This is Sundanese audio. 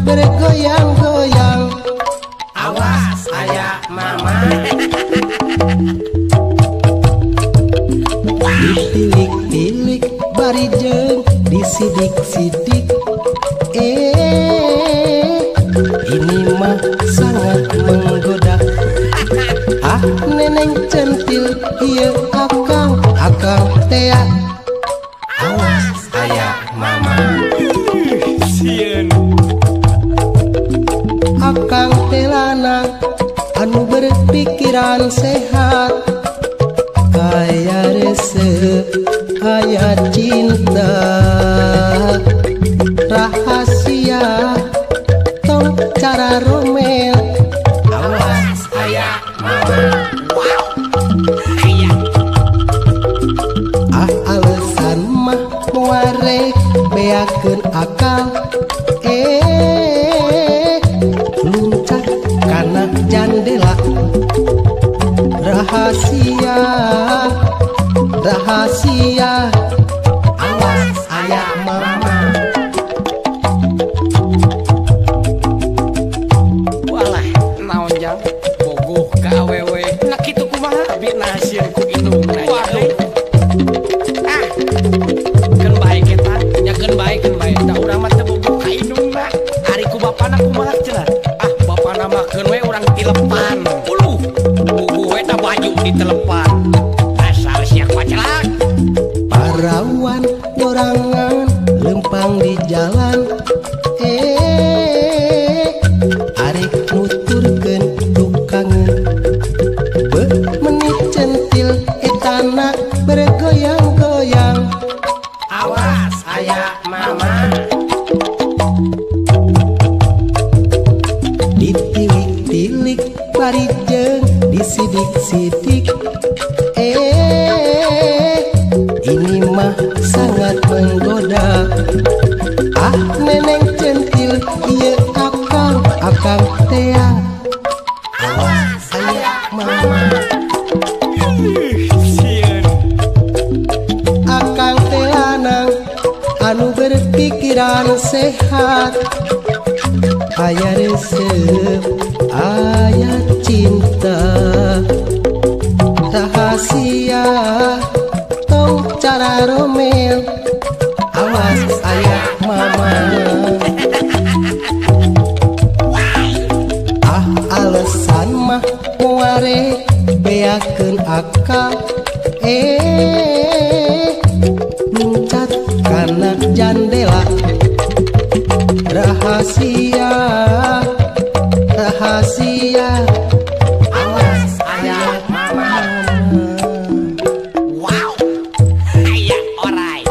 bergoyang-goyang. Awas aya mama. Ditilik-tilik bari jeung disidik-sidik. Ini mah sangat menggoda. Ah neneng centil ieu akang akang tea. Awas aya mama. Sieun. Akang teh lanang anu berpikiran sehat. Aya resep aya cinta. Rahasia tong cara romel. Awas aya mama. Wow. Aya. Ah alasan mah moarek beakeun akal. Luncat kana jandela. Rahasia rahasia. Awas aya mama. Walah naon jang bogoh ka awewe. Nah kitu kumaha abi nasir ku indungna. Waduh. Ah. Keun bae eta nya keun bae keun bae. Da urang mah teu bogoh ka indungna. Ari ku bapana kumaha cenah? Ah bapana mah keun we urang tilepan. Uluh. Bogoh we da baju ditelepan. Asal sia pacelak. Parawan dorangan lempang di jalan. Arek nuturkeun tukangeun. Beuh menit centil etana bergoyang-goyang. Awas aya mama. Ditilik-tilik bari jeung disidik-sidik. Ini mah sangat menggoda. Ah neneng centil ieu akang akang tea. Awas aya mama. Sieun. Akang teh lanang anu berpikiran sehat. Aya resep aya cinta. Rahasia tong cara romel. Awas aya mama. Ah alasan mah moare beakeun akal. Luncat kana jandela. Rahasia rahasia. Awas aya mama. Wow. Aya orai.